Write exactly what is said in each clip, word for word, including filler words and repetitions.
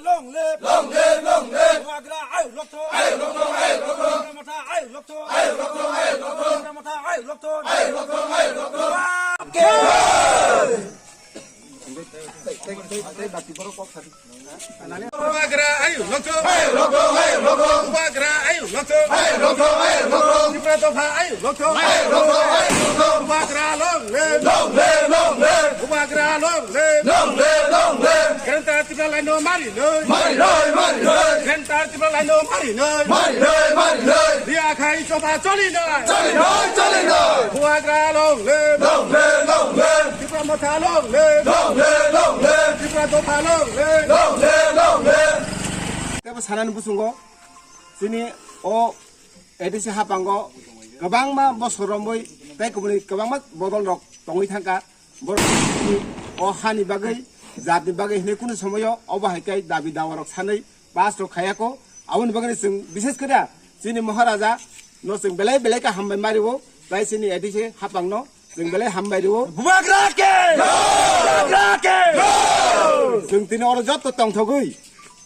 Long live! Long live! Long live! Bubagra ayuk lokthong! Ayuk lokthong! Ayuk lokthong! Tipra Motha ayuk lokthong! Ayuk lokthong! Ayuk lokthong! Tipra Motha ayuk lokthong! Ayuk lokthong! Ayuk lokthong! Bubagra ayuk lokthong! Ayuk lokthong! Ayuk lokthong! Bubagra ayuk lokthong! Ayuk lokthong! Ayuk lokthong! Tipra Dopha ayuk lokthong! Ayuk lokthong! Ayuk lokthong! Bubagra long live! Long live! Long live! Bubagra long live! Long live! Long live! Greater Tipraland no mari noi. Mari noi, mari noi. Greater Tipraland no mari noi. Mari noi, mari noi. Riya khai choba choli noi. Choli noi, choli noi. Bubagra long live. Long live, long live. Tipra Motha long live. Long live, long live. Tipra Dopha long live. Long live, long live. Tebo sanani busungo chini o A D C hapango kwbangma bosor romwi tei kubuni kwbangma bodol rok tongwi thangkha. Borok o hani bagwi, jatni bagwi hinwi kunu somoyo obo hai khe dabi dawa rok sanwi pass rok khayako. Aboni bagwi chwng bishes khe da chini Maharaja no chwng belai belai khe hambai mario, tei chini A D C hapang no chwng belai hambai rio. Bubagra ke! Bubagra ke! Chwng tini oro jotto tongthogwi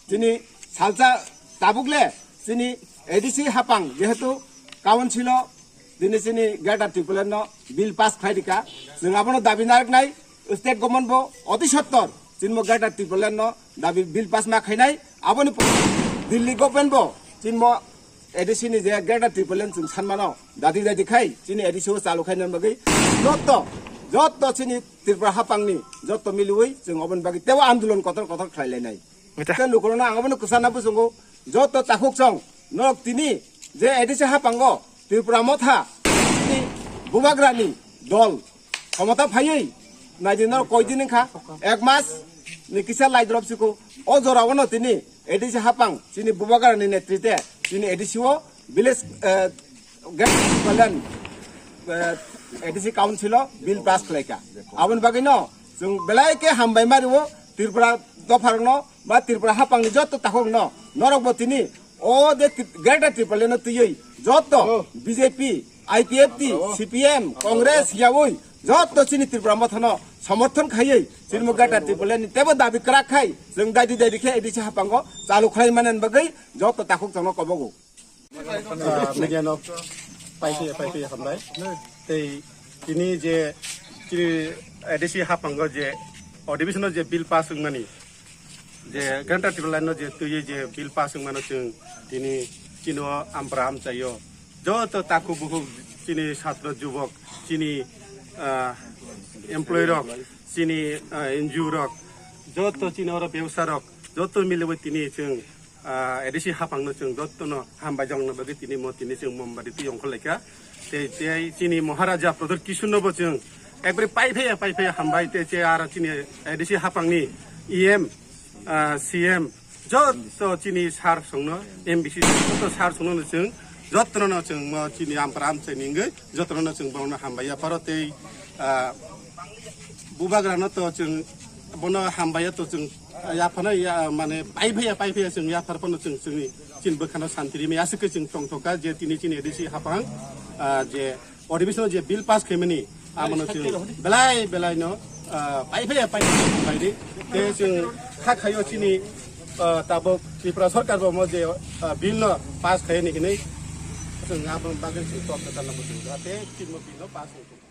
chini salsa tabuk le chini A D C hapang jehetu council o Dini chini Greater Tipraland no bill pass khlai rika. Chwng abono dabi narwknai, state government bo oti sottor chini mo Greater Tipraland no dabi bill pass ma khainai. Aboni pore Delhi government bo chini mo A D C ni je Greater Tipraland chwng sanmano dadi dadi khai chini A D C o chalu khaina bagwi jotto, jotto chini Tripura hapangni jotto miliwi chwng oboni bagwi tebo andolon kotor kotor khlai lainai. Mita. Tei lukurokno ang abono kwchana bwsongo, joto takhuk chwng norok tini je A D C hapango Tripura Motha ni Bubagrani dol khomota phaiwi naidi norok koidin wngkha, ek mas ni kisa laidrop siko. O jorao no tini A D C hapang chini Bubagrani netrite chini A D C o village, eh, Greater Tipraland, eh, A D C council o bill pass khlaikha. Aboni bagwi no chwng belai khe hambai mario Tripura dopharokno ba Tripura hapangni joto takhukno. Norokbo tini o de Tri-, Greater Tipraland no twiwi joto B J P, I P F T, C P M, Congress yawi joto chini Tripura Mothano somorthon khaiwi chini mo Greater Tipraland ni tebo dabi kwrak khai chwng daidi daidi khe A D C hapango chalu khlai mani bagwi joto takhuk chwngno kobogo. Ah, media no pai phi, pai phi hambai. Tei tini je chini A D C hapango je adhibeshon o je bill pass wngmani, je Greater Tipraland no je twiwi je bill pass wngmano chwng tini chini o ampra amchaio joto takhuk bukhuk chini satro jubok chini, ah, employee rok chini, ah, N G O rok joto chini oro bebsa rok joto miliwi tini chwng ah, A D C haphangno chwng jotono hambai jokna bagwi tini mo tini chwng mombati twi ongkhorlaikha. Tei, tei chini Maharaja Pradyut Kishore no bo chwng ekbari pai phaiya, pai phaiya hambai tei che aro chini A D C haphangni E M, ah, C M joto chini sir songno, M D C joto sir songno no chwng jotono no chwng mo chini ampra amchaini wngwi jotono no chwng bono hambai yapharo tei, ah, Bubagrano to chwng bono hambai ya to chwng yaphano ya, mane, pai phaiya, pai phaiya chwng yaphar phano chwng chwngni chini bwkhano santi rimwi aswk khe chwng tongthokha je tini chini A D C haphang, ah, je adhibeshon je bill pass khaimani amono chwng belai belai no, ah, pai phaiya, pai phaiya bai ri. Tei chwng kha khaio chini, ah, tabuk Tripura Sarkar bo mo je, ah, bill no pass khaini hinwi chwng aboni bagwi chwng tok kwtal no muchungo, jahate chini bill no pass wngthok.